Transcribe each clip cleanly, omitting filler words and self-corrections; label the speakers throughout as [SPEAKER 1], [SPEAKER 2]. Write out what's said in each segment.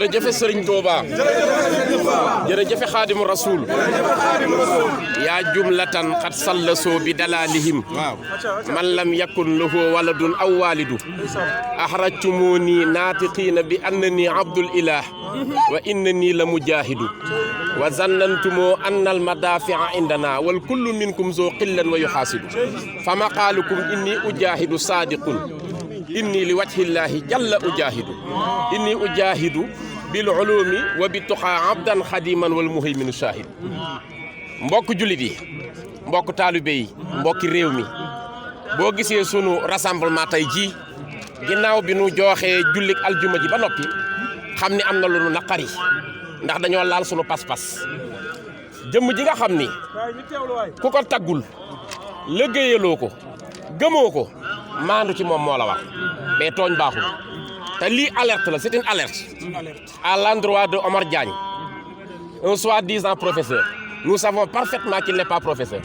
[SPEAKER 1] jërëjëf Serigne Touba jërëjëf Xaadimu Rasuul yaa jumlatan xat sallasoo bi dalaalihim man lam yakun lahu waladun aw waalidu axrajtumuni naatiqiina bi annani abdul ilah wa innani la mujaahidu wa zannantumoo anna al madaafi'a indana wal kullu minkum zoo qillan wa yuxaasidu fa maqaalukum inni ujaahidu saadiqun inni li wajhillahi jalla ujaahidu inni ujaahidu bil ulumi wa bi tuqaa abdan xadiman wal muhayminu shahid mbokk jullit yi mbokk taalibe yi mbokki réew mi boo gisee sunu rassemblement tey jii ginnaaw bi nu jooxee jullik aljuma ji ba noppi xam ni am na lu nu naqari ndax dañoo laal sunu pas-pas jëmm ji nga xam ni ku ko taggul liggéeyaloo ko gëmoo ko maandu ci moom moo la war mais tooñ baaxul te lii alerte la c'est une alerte à l'endroit de Omar Diagne un soi-disant professeur nous savons parfaitement qu'il n'est pas professeur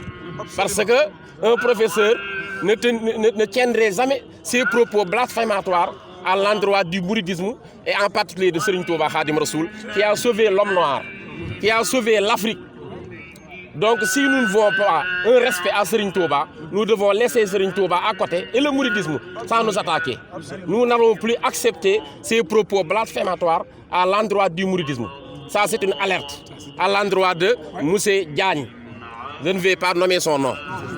[SPEAKER 1] parce que un professeur ne tiendrait jamais ses propos blasphématoires à l'endroit du mouridisme et en particulier de Serigne Touba Khadim Rassoul qui a sauvé l'homme noir, qui a sauvé l'Afrique. Donc si nous ne voulons pas un respect à Serigne Touba, nous devons laisser Serigne Touba à côté et le mouridisme sans nous attaquer. Nous n'allons plus accepter ces propos blasphématoires à l'endroit du mouridisme. Ça c'est une alerte à l'endroit de Moussé Diagne. Je ne vais pas nommer son nom,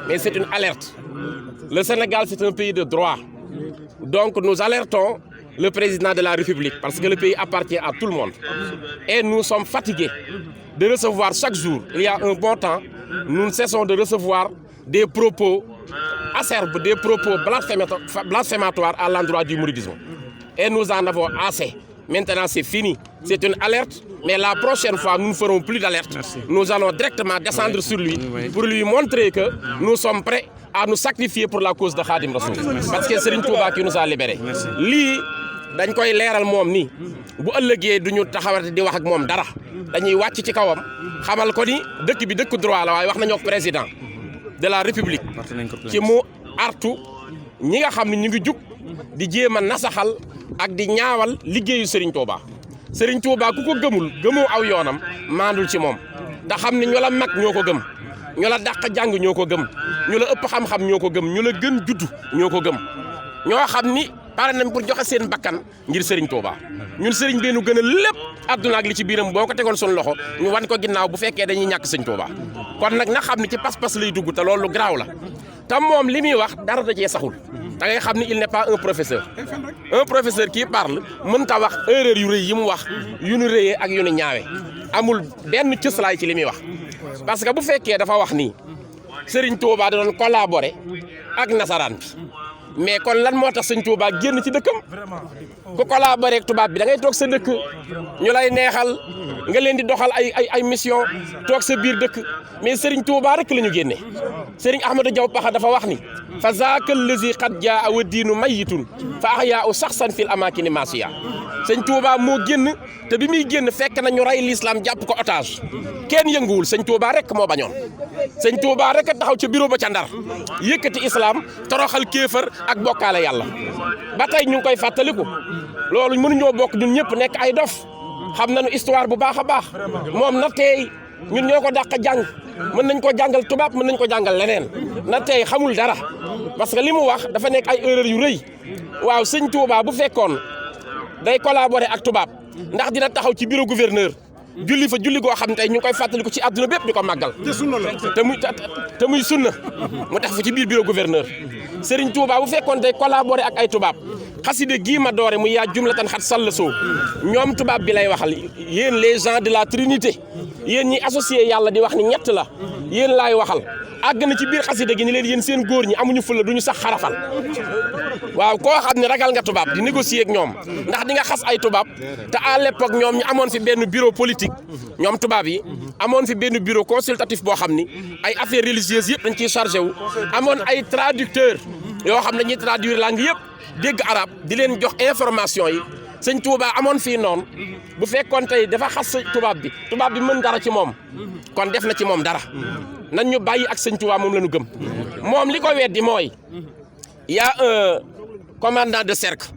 [SPEAKER 1] mais c'est une alerte. Le Sénégal c'est un pays de droit. Donc nous alertons le président de la République parce que le pays appartient à tout le monde. Et nous sommes fatigués de recevoir chaque jour, il y a un bon temps, nous ne cessons de recevoir des propos acerbes, des propos blasphématoires à l'endroit du mouridisme. Et nous en avons assez. Maintenant c'est fini. C'est une alerte, mais la prochaine fois nous ne ferons plus d'alerte. Nous allons directement descendre sur lui pour lui montrer que nous sommes prêts à nous sacrifier pour la cause de Khadim Rassoul. Parce que c'est Serigne Touba qui nous a libérés. Lii dañ koy leeral moom ni bu ëllëgee du ñu taxawate di wax ak moom dara dañuy wàcc ci kawam xamal ko ni dëkk bi dëkk droit la waaye wax nañoo président de la république ci mu artu ñi nga xam ne ñu ngi jug di jéem a nasaxal ak di ñaawal liggéeyu Serigne Touba. Serigne Touba ku ko gëmoo aw yoonam maandul ci moom da xam ne ñu la mag ñoo ko gëm ñu la dàq jàng ñoo ko gëm ñu la ëpp xam-xam ñoo ko gëm ñu la gën juddu ñoo ko gëm ñoo xam ni pare nañ pour joxe seen bakkan ngir Serigne Touba ñun Serigne beenu gën a lépp àdduna ak li ci biiram boo ko tegoon suñu loxo ñu wan ko ginnaaw bu fekkee dañuy ñàkk Serigne Touba kon nag na xam ni ci pas-pas lay dugg te loolu garaaw la te moom li muy wax dara da cee saxul da ngay xam ni il n'est pas un professeur qui parle mën ta wax erreur yu rëy yi mu wax yu nu rëyee ak yu nu ñaawee amul benn cëslaay ci li muy wax parce que bu fekkee dafa wax nii Serigne Touba da doon collaborer ak nasaraan bi mais kon lan moo tax Serigne Touba génn ci dëkkam ku collaborer ak tubaab bi da ngay toog sa dëkk ñu lay neexal nga leen di doxal ay mission toog sa biir dëkk mais Serigne Touba rek la ñu génne Serigne Ahmadou Diaw Pakha dafa wax ni fa zaakal lazi qad jaa wa diinu mayitun fa ahyaa u saxsan fil amaakini maasiya Serigne Touba moo génn te bi muy génn fekk na ñu rey l'islam jàpp ko otage kenn yënguwul Serigne Touba rek moo bañoon Serigne Touba rek a taxaw ca bureau ba ca Ndar yëkkati islam toroxal kéefër ak bokkaale yàlla ba tey ñu ngi koy fàttaliku loolu mënuñoo bokk ñun ñëpp nekk ay dof xam nañu histoire bu baax a baax moom na tey ñun ñoo ko dàq jàng mën nañ ko jàngal tubaab mën nañ ko jàngal leneen na tey xamul dara parce que li mu wax dafa nekk ay erreur yu rëy waaw Serigne Touba bu fekkoon day collaborer ak tubaab ndax dina taxaw ci bureau gouverneur julli fa julli goo xam ne tey ñu ngi koy fàttaliku ci àdduna bépp di ko màggal te muy sunna mu tax fa ci biir bureau gouverneur Serigne Touba bu fekkoon day collaborer ak ay tubaab xaside gii ma doore mu yaa jumlatan xat sallasoo ñoom tubaab bi lay waxal yéen les gens de la Trinité yéen ñi associé yàlla di wax ni ñett la yéen laay waxal àgg na ci biir xaside gi ni leen yéen seen góor ñi amuñu fulla duñu sax xarafal waaw koo xam ne ragal nga tubaab di négocier ak ñoom ndax di nga xas ay tubaab te à l'époque ñoom ñu amoon fi benn bureau politique ñoom tubaab yi amoon fi benn bureau consultatif boo xam ni ay affaires religieuses yëpp dañ ciy chargé wu amoon ay traducteurs yoo xam ne dañuy traduire langue yëpp dégg arab di leen jox information yi Sëñ Touba amoon fii noonu bu fekkoon tey dafa xas tubaab bi mën dara ci moom kon def na ci moom dara nañ ñu bàyyi ak Sëñ Touba moom la ñu gëm moom li ko weddi mooy y a un commandant de cercle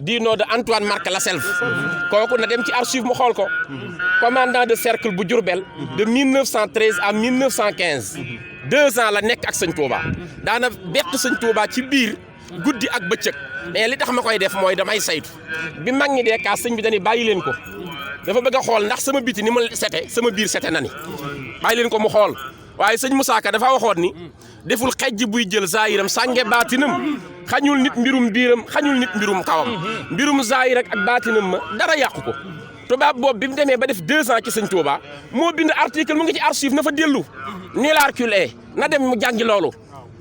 [SPEAKER 1] du nom de Antoine Marc Lasselve kooku na dem ci archive mu xool ko commandant de cercle bu Diourbel de 1913 à 1915 2 ans la nekk ak sëñ Touba daana bett sëñ Touba ci biir guddi ak bëccëg mais li tax ma koy def mooy damay saytu bi mag ñi dee kaas sëñ bi dañuy bàyyi leen ko dafa bëgg a xool ndax sama biti ni ma sete sama biir sete na ni bàyyi leen ko mu xool waaye sëñ Moussa Ka dafa waxoon ni deful xejj buy jël zaayiram sànge baatinam xañul nit mbirum biiram xañul nit mbirum kawam mbirum zaayir ak baatinam ma dara yàqu ko tubaab boobu bi mu demee ba def 2 ans ci sëñ Touba moo bind article mu ngi ci archive na fa dellu nullarcule na dem mu jàngi loolu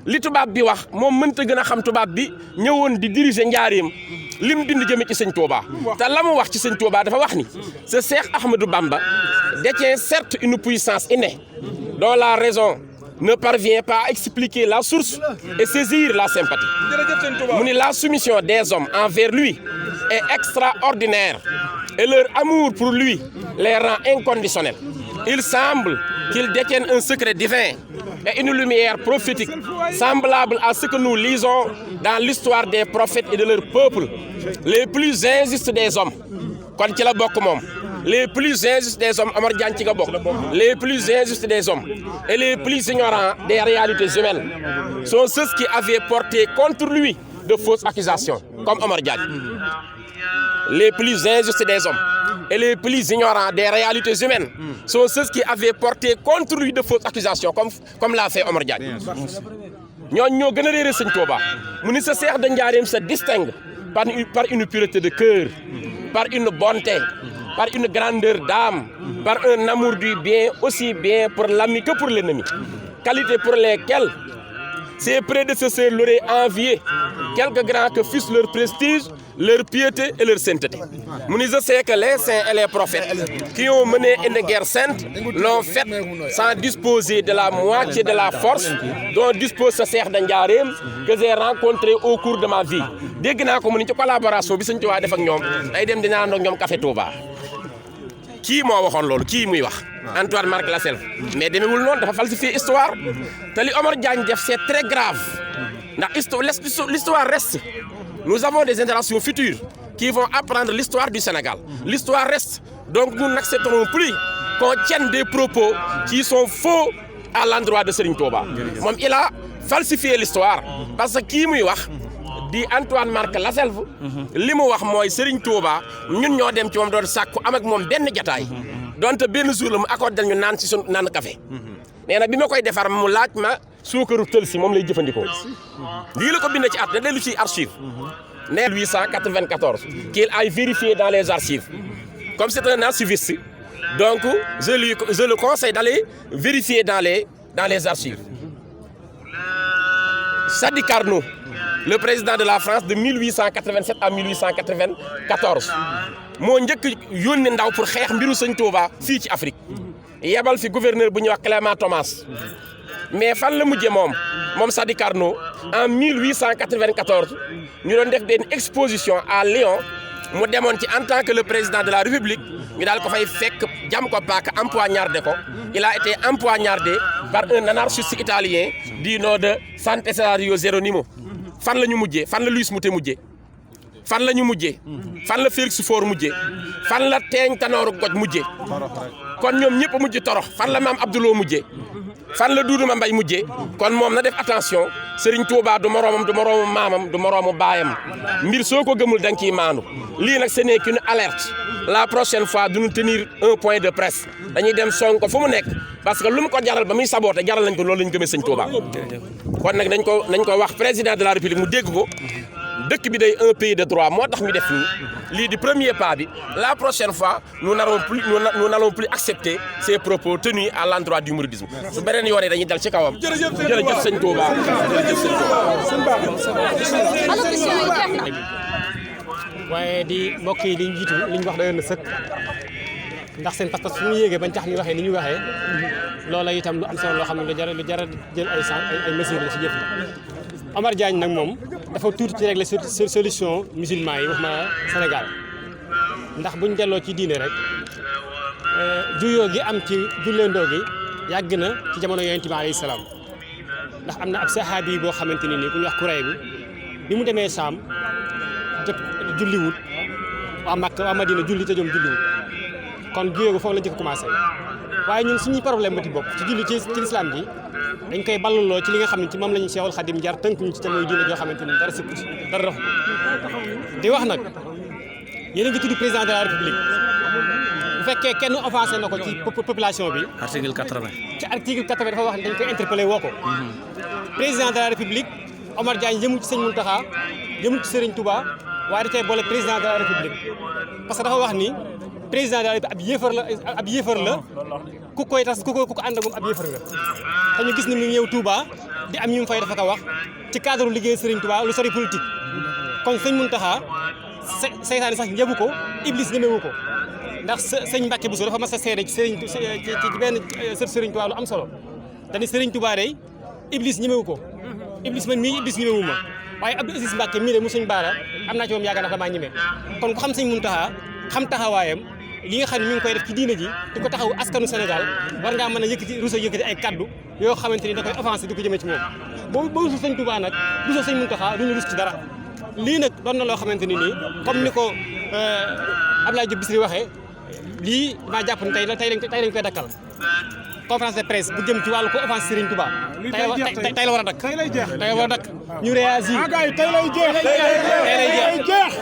[SPEAKER 1] li tubaab bi wax moom mënta gën a xam tubaab bi ñëwoon di diriger njaareem lim bind jëme ci sëñ Touba te la mu wax ci sëñ Touba dafa wax ni ce Cheikh Ahmadou Bamba détient certes une puissance innée dont la raison ne parvient pas à expliquer la source et saisir la sympathie mu ni la soumission des hommes envers lui est extraordinaire et leur amour pour lui les rend inconditionnels. Il semble qu'ils détiennent un secret divin et une lumière prophétique semblable à ce que nous lisons dans l'histoire des prophètes et de leur peuple, les plus injustes des hommes. Kon ci la bokk moom les plus injustes des hommes Omar Diagne ci nga bokk les plus injustes des hommes et les plus ignorants des réalités humaines sont ceux qui avaient porté contre lui de fausses accusations comme Omar Diagne. Les plus injustes des hommes et les plus ignorants des réalités humaines sont ceux qui avaient porté contre lui de fausses accusations comme l'a fait Omar Diagne. ñooñu ñoo gën a réere sëñ Touba mu ni sa Cheikh de Ndiarème se distingue par une pureté de cœur, par une bonté, par une grandeur d'âme, par un amour du bien aussi bien pour l'ami que pour l'ennemi, qualités pour lesquelles ses prédécesseurs l'auraient envié, quelque grand que fût leur prestige, leur piété et leur sainteté. Mu ni je sais que les saints et les prophètes qui ont mené une guerre sainte l'ont faite sans disposer de la moitié de la force dont dispose ce Cheikh de Ndiarème que j'ai rencontré au cours de ma vie. Dégg naa ko mu ni ci collaboration bi Sëñ Tuubaa def ak ñoom day dem dinaa ànd ak ñoom café Touba. Kii moo waxoon loolu kii muy wax Antoine Marc Lasselve mais demewul noonu dafa falsifier histoire te li Omar Diagne def c'est très grave ndax l'histoire reste. Nous avons des générations futures qui vont apprendre l'histoire du Sénégal. L'histoire reste. Donc nous n'accepterons plus qu'on tienne des propos qui sont faux à l'endroit de Serigne Touba. Moom il a falsifié l'histoire parce que kii muy wax di Antoine Marc Lasselve li mu wax mooy Serigne Touba ñun ñoo dem ci moom doon sàkku am ak moom benn jataay donte benn jour la mu accordé ñu naan ci suñu naan café nee na bi ma koy defar mu laaj ma suukaru tël si moom lay jëfandikoo lii la ko bind ci at da dellu ci archive né 1894 qu'il aille vérifier dans les archives comme c'est un archiviste donc je le conseille d'aller vérifier dans les archives. Sadi Carnot, le président de la France de 1887 à 1894 moo njëkk yónni ndaw pour xeex mbiru Sëñ Touba fii ci Afrique yebal fi gouverneur bu ñuy wax Clément Thomas mais fan la mujjee moom Sadi Carnot en 1894 ñu doon def benn exposition à Lyon mu demoon ci en tant que le président de la République ñu daal ko fay fekk jam ko paaka empoignardé ko il a été empoignardé par un anarchiste italien du nom de Sant'Esario Geronimo. Fan la ñu mujjee fan la Louis Moutet mujjee fan la ñu mujjee fan la Félix Faure mujjee fan la Teeñ Tanooru Goj mujjee kon ñoom ñëpp mujj torox fan la Maam Abdoulou mujjee fan la Duuduma Mbay mujjee kon moom na def attention Serigne Touba du moroomam du moroomu maamam du moroomu baayam mbir soo ko gëmul da nga ciy maandu lii nag ce n'est qu'une alerte la prochaine fois duñu tenir un point de presse dañuy dem song ko fu mu nekk parce que lu mu ko jaral ba muy saboote jaral nañ ko loolu lañ gëmee Sëñ Touba kon nag nañ ko wax président de la République mu dégg ko dëkk bi day un pays de droit moo tax ñu def nii lii di premier pas bi la prochaine fois nous n'allons plus accepter ces propos tenus à l'endroit du mouridisme su beneen yoonee dañuy dal ci kawam jërëjëf Sëñ Touba jërëjëf Sëñ Touba.
[SPEAKER 2] waaye di mbokk yi di jiitu li ñu wax doyoon na sëkk ndax seen pas-pas fu mu yéegee bañ tax ñu waxee ni ñu waxee loola itam lu am solo loo xam ne lu jar a jël ay mesures la ci jëf Omar Diagne nag moom dafa tuuti ci régler solution musulman yi wax ma Sénégal ndax buñ delloo ci diine rek juyoo gi am ci julleendoo gi yàgg na ci jamono yonent bi alayhi salaam ndax am na ab saxaabi boo xamante ni ku ñuy wax Kurayb bi mu demee Saam te julliwul waa Makka waa Madina julli te ñoom julliwul kon juyee ko foofu la njëkk commencé waaye ñun suñuy problème bati bopp ci julli ci lislaam bi dañ koy balluloo ci li nga xam ne ci moom la ñu Seexul Xadim jar tënk ñu ci te mooy diine joo xamante ni dara sëkku ci dara raxu di wax nag yéen a ngi tudd président de la république bu fekkee kenn offensé na ko ci population bi.
[SPEAKER 3] article 80.
[SPEAKER 2] ci article 80 dafa wax ne dañ koy interpellé woo ko. président de la république Omar Diagne yëmul ci sëñ Mountakha yëmul ci Serigne Touba waaye da cee boole président de la république parce que dafa wax ni président de la république ab yéefar la ku koy tas ku ko ànd ak moom ab yéefar nga. te ñu gis ni mu ñëw Touba di am ñu mu fay dafa ko wax ci cadre liggéey Serigne Touba lu sori politique kon sëñ Mountakha seytaane sax ñëbu ko Iblis ñemewu ko. ndax sëñ Mbacke Bousso dafa mas a seede ci benn sër Serigne Touba lu am solo dañu Serigne Touba day Iblis ñemewu ko Iblis man mii Iblis ñemewu ma waaye Abdou Aziz Mbacke mii de mu suñ baara am naa ci moom yaakaar ndax damaa ñeme kon ku xam sëñ Mountakha xam taxawaayam li nga xam ne mi ngi koy def ci diina ji di ko taxaw askanu Sénégal war ngaa mën a yëkkati rusa yëkkati ay kaddu yoo xamante ni da koy offensé di ko jëmee ci moom boo rusu sëñ Touba nag rusa sëñ Mountakha duñu rus ci dara lii nag doon na loo xamante ni nii comme ni ko Abdoulaye Diop Bichri waxee lii maa jàpp ne tey lañ koy dakkal conférence de presse bu jëm ci wàllu ko offense Serigne Touba tey la war a dakk tey la war a dakk ñu réagir tey lay jeex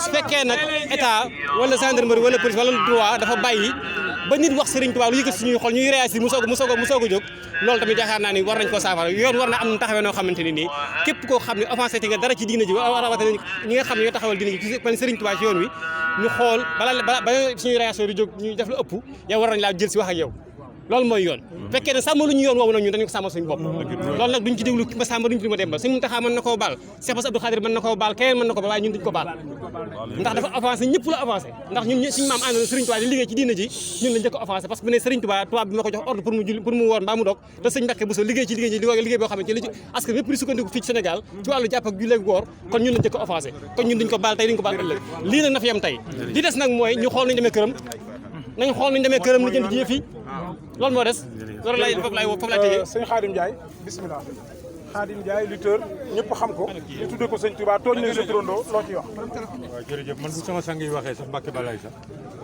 [SPEAKER 2] su fekkee nag état wala gendarmerie wala police wala droit dafa bàyyi ba nit wax Serigne Touba lu yëkkat suñuy xol ñuy réagir mu soog a jóg loolu tamit yaakaar naa ni war nañ koo saafara yoon war na am taxawee noo xamante ni nii képp koo xam ne offensé te nga dara ci diina ji rawatina ñi nga xam ne ñoo taxawal diina ji ci Serigne Touba ci yoon wi ñu xool bala suñuy réaction di jóg ñu def lu ëpp yow war nañ laa jël si wax ak yow loolu mooy yoon fekkee ne sàmmalu ñu yoon woowu nag ñun dañu ko sàmmal suñu bopp loolu nag duñ ci déglu ma sàmba duñ ci ma dem ba suñu Mountakha mën na koo baal Cheikh Bass Abdou Khadir mën na koo baal keneen mën na ko baal waaye ñun duñ ko baal ndax dafa avancé ñëpp la avancé ndax ñun suñu maam ànd na Serigne Touba di liggéey ci diina ji ñun la njëkk a avancé parce que bu ne Serigne Touba tubaab bi ma ko jox ordre pour mu julli pour mu woor mbaa mu dog te sëñ Mbacke Bousso liggéey ci liggéey boo xamante li ci askan yëpp di sukkandiku fii ci Sénégal ci wàllu jàpp ak julli ak woor kon ñun la njëkk a avancé kon ñun duñ ko baal tey duñ ko baal ëllëg lii nag na fi yam tey li des nag mooy ñu xool nañu demee këram li jënd ji fii loolu moo des loolu lay foofu lay tëjee
[SPEAKER 4] sëñ Khadim Ndiaye bismillah Khadim Ndiaye lutteur ñëpp xam ko ñu tuddee ko sëñ Touba tooñ nañ sa turandoo loo ciy wax.
[SPEAKER 5] waaw jërëjëf man bu sama sang yi waxee sax Mbacke Balaye sax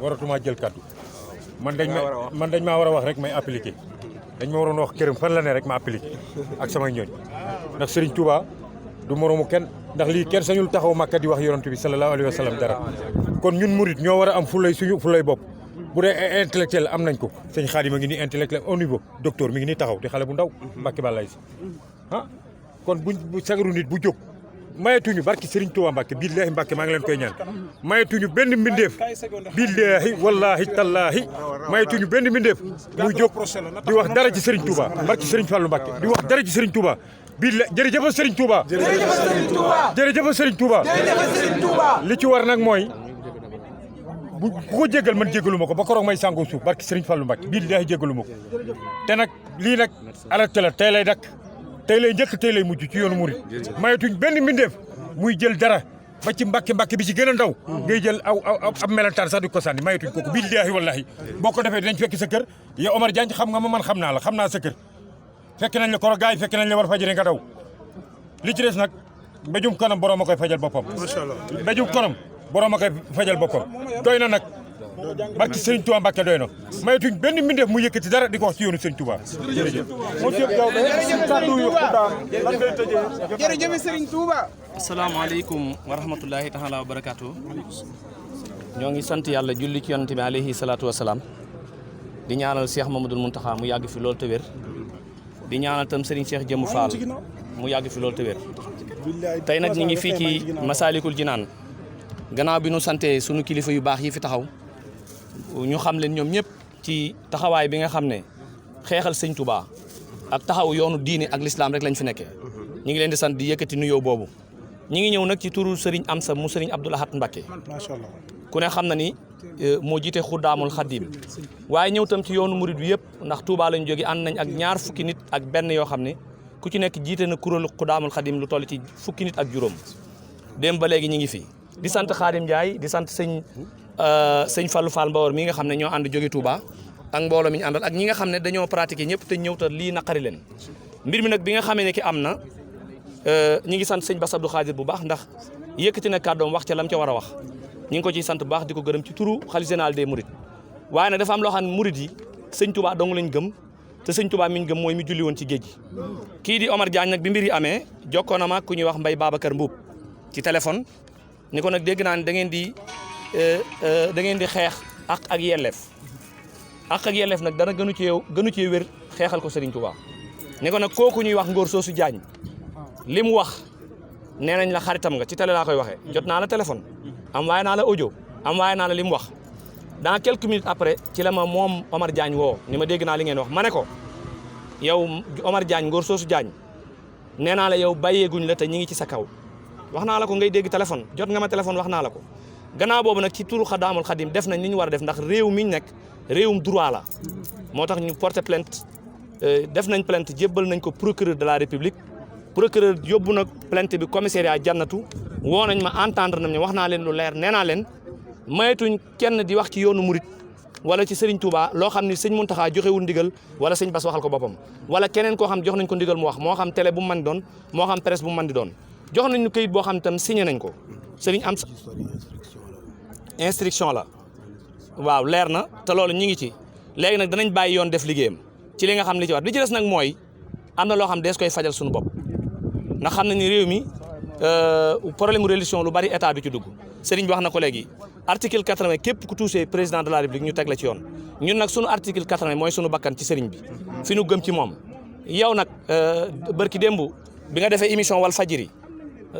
[SPEAKER 5] waratuma jël kaddu man dañ maa war a wax rek may appliqué dañ ma waroon wax këram fan la ne rek ma appliqué ak samay ñooñ ndax Serigne Touba du moromu kenn ndax lii kenn sañul taxaw Makka di wax yonent bi sallallahu alayhi wa sallam dara kon ñun murit ñoo war a am fulay bopp bu dee intellectuel am nañ ko sëñ Khadim a ngi nii intellectuel au niveau docteur mi ngi nii taxaw di xale bu ndaw Mbacke Balaye si kon bu sagaru nit bu jóg mayetuñu barki Serigne Touba Mbacke billaahi Mbacke maa ngi leen koy ñaan mayetuñu benn mbindeef billaahi wallaahi tallaahi mayetuñu benn mbindeef muy jóg di wax dara ci Serigne Touba barki Serigne Fallou Mbacke di wax dara ci Serigne Touba billaahi jërëjëf Serigne Touba jërëjëf Serigne Touba li ci war nag mooy bu ko jéggal man jéggalu ma ko ba koroog may sàngoo suuf barki Serigne Fallou Mbacke billaahi jéggalu ma ko te nag lii nag alerte la tey lay dakk tey lay njëkk tey lay mujj ci yoonu murit mayetuñ benn mbindeef muy jël dara ba ci mbàkke bi ci gën a ndaw ngay jël ab melantaan sax di ko sànni mayetuñ kooku billaahi wallaahi boo ko defee dinañ fekk sa kër yow Omar Diagne xam nga ma man xam naa sa kër fekk nañ la koro gaay yi fekk nañ la war fajire nga daw li ci des nag mbéjum kanam borom a koy fajal boppam mbéjum kanam borom a koy fajal boppam doy na nag barki Serigne Touba Mbacke doy na mayetuñ benn mbindeef mu yëkkati dara di ko wax ci yoonu Serigne Touba jërëjëf
[SPEAKER 4] moo jëf yow de kàddu yu xudaam lan ngay tëjee
[SPEAKER 6] jërëjëf Serigne Touba.
[SPEAKER 3] asalaamaaleykum wa rahmatullahi taala wa barakaatu. ñoo ngi sant yàlla julli ci yonent bi alayhi salaatu wa salaam di ñaanal Cheikh Mamadou Mountakha mu yàgg fi loolu te wér di ñaanal tam Serigne Cheikh Jëmmu Fall mu yàgg fi loolu te wér tey nag ñu ngi fii ci Masalikul Jinaan gannaaw bi nu sante sunu kilifa yu baax yi fi taxaw ñu xam leen ñoom ñëpp ci taxawaay bi nga xam ne xeexal sëñ Touba ak taxaw yoonu diine ak l'islam rek lañ fi nekkee ñu ngi leen di sant di yëkkati nuyoo boobu ñi ngi ñëw nag ci turu Serigne Amsa mu Serigne Abdou Lahad Mbacké
[SPEAKER 4] macha allah
[SPEAKER 3] ku ne xam na ni moo jiite Xuddaamul Xadim waaye ñëw tam ci yoonu murid bi yëpp ndax Touba lañ jóge ànd nañ ak ñaar fukki nit ak benn yoo xam ne ku ci nekk jiite na kuréelu Xuddaamul Xadim lu toll ci fukki nit ak juróom dem ba léegi ñi ngi fi di sant Khadim Ndiaye di sant sëñ Fallou Fall Mbawar mi nga xam ne ñoo ànd jóge Touba ak mbooloo mi ñu àndal ak ñi nga xam ne dañoo pratiquer ñëpp te ñëw ta lii naqari leen mbir mi nag bi nga xamee ne ki am na ñi ngi sant sëñ Bass Abdou Khadir bu baax ndax yëkkati na kàddoom wax ca lam ca war a wax ñu ngi ko ciy sant bu baax di ko gërëm ci turu xalifa général des mourides waaye nag dafa am loo xam ne murid yi sëñ Touba dong lañ gëm te sëñ Touba mi ñu gëm mooy mi julli woon ci géej gi kii di Omar Diagne nag bi mbir yi amee jokkoo na ma ku ñuy wax Mbaye Babacar Mbuub ci téléphone ni ko nag dégg naa ne da ngeen di xeex ak yelleef nag dana gënu cee wér xeexal ko Serigne Touba ni ko nag kooku ñuy wax Ngor Soosu Diagne li mu wax nee nañ la xaritam nga ci télé laa koy waxee jot naa la téléphone am waaye naa la audio am waaye naa la li mu wax dans quelques minutes après ci la ma moom Omar Diagne woo ni ma dégg naa li ngeen wax ma ne ko yow Omar Diagne Ngor Soosu Diagne nee naa la yow bàyyeeguñ la te ñi ngi ci sa kaw wax naa la ko ngay dégg téléphone jot nga ma téléphone wax naa la ko gannaaw boobu nag ci turu Xadaamul Xadim def nañ li ñu war a def ndax réew mi ñu nekk réewum droit la moo tax ñu porter plainte def nañ plainte jébbal nañ ko procureur de la République procureur yóbbu na plainte bi commissariat Jannatu woo nañ ma entendre nañ wax naa leen lu leer nee naa leen maytuñ kenn di wax ci yoonu murit wala ci Serigne Touba loo xam ni sëñ Mountakha joxewul ndigal wala sëñ Bass waxal ko boppam wala keneen koo xam jox nañ ko ndigal mu wax moo xam télé bu mu mën di doon moo xam presse bu mu mën di doon jox nañ ñu këyit boo xam tam signé nañ ko Serigne am instruction la waaw leer na te loolu ñu ngi ci léegi nag danañ bàyyi yoon def liggéeyam ci li nga xam li ci war li ci des nag mooy am na loo xam dees koy fajal suñu bopp ndax xam nañ ni réew mi problème religion lu bari état du ci dugg Serigne bi wax na ko léegi article 80 képp ku touché président de la République ñu teg la ci yoon ñun nag sunu article 80 mooy sunu bakkan ci Serigne bi fi nu gëm ci moom yow nag barki démb bi nga defee émission wal fajiri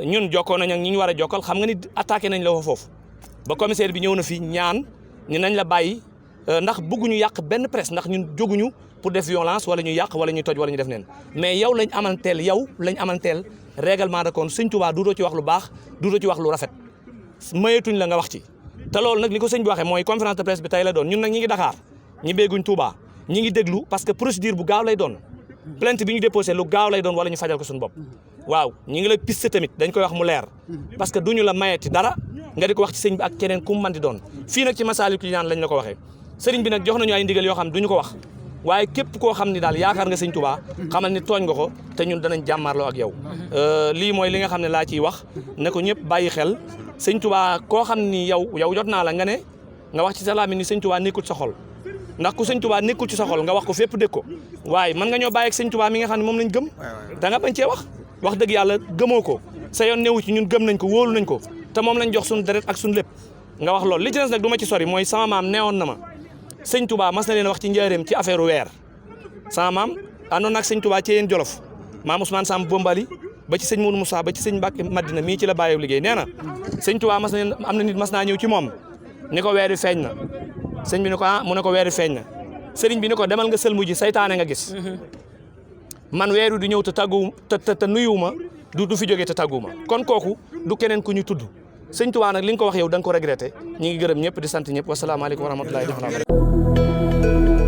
[SPEAKER 3] ñun jokkoo nañ ak ñi ñu war a jokkal xam nga ni attaqué nañ la fa foofu ba commissaire bi ñëw na fi ñaan ni nañ la bàyyi ndax bëgguñu yàq benn presse ndax ñun jóguñu pour def violence wala ñu yàq wala ñu toj wala ñu def neen mais yow lañ amanteel règlement de compte sëñ Touba duutoo ci wax lu baax duutoo ci wax lu rafet mayetuñ la nga wax ci te loolu nag li ko sëñ bi waxee mooy conférence de presse bi tey la doon ñun nag ñi ngi Dakar ñi béeguñ Touba ñi ngi déglu parce que procédure bu gaaw lay doon plainte bi ñu déposé lu gaaw lay doon wala ñu fajal ko suñu bopp waaw ñi ngi la piste tamit dañ koy wax mu leer parce que duñu la mayeti dara nga di ko wax ci sëñ bi ak keneen ku mu mën di doon fii nag ci Masaalikul Jinaan lañ la ko waxee sëriñ bi nag jox nañu ay ndigal yoo xam duñu ko wax waaye képp koo xam ni daal yaakaar nga sëñ Touba xamal ni tooñ nga ko te ñun danañ jàmmaarloo ak yow lii mooy li nga xam ne laa ciy wax ne ko ñëpp bàyyi xel sëñ Touba koo xam ni yow jot naa la nga ne nga wax ci salaam ni sëñ Touba nekkul ci sa xol ndax ku sëñ Touba nekkul ci sa xol nga wax ko fépp dégg ko waaye mën nga ñoo bàyyi ak sëñ Touba mi nga xam ne moom lañ gëm da nga bañ cee wax dëgg yàlla gëmoo ko sa yoon newu ci ñun gëm nañ ko wóolu nañ ko te moom lañ jox suñu deret ak suñu lépp nga wax loolu li ci des nag du ma ci sori mooy sama maam neewoon na ma sëñ Touba mas na leen wax ci njaareem ci affaire weer sama maam àndoon ak sëñ Touba ci yéen Jolof maam Ousmane Sam Bombali ba ci sëñ Mourou Moussa ba ci sëñ Mbacke Madina mii ci la bàyyi liggéey nee na sëñ Touba mas na leen am na nit mas naa ñëw ci moom ni ko weer wi feeñ na sëñ bi ni ko mu ne ko weer wi feeñ na sëriñ bi ni ko demal nga sëlmu ji saytaane nga gis man weer wi du ñëw te tàggu te nuyuwuma du fi jógee te tàgguwuma kon kooku du keneen ku ñu tudd sëñ Touba nag li nga ko wax yow da nga ko regretté ñi ngi gërëm ñëpp di sant ñëpp wasalaamaaleykum wa rahmatulahi wa barakatuh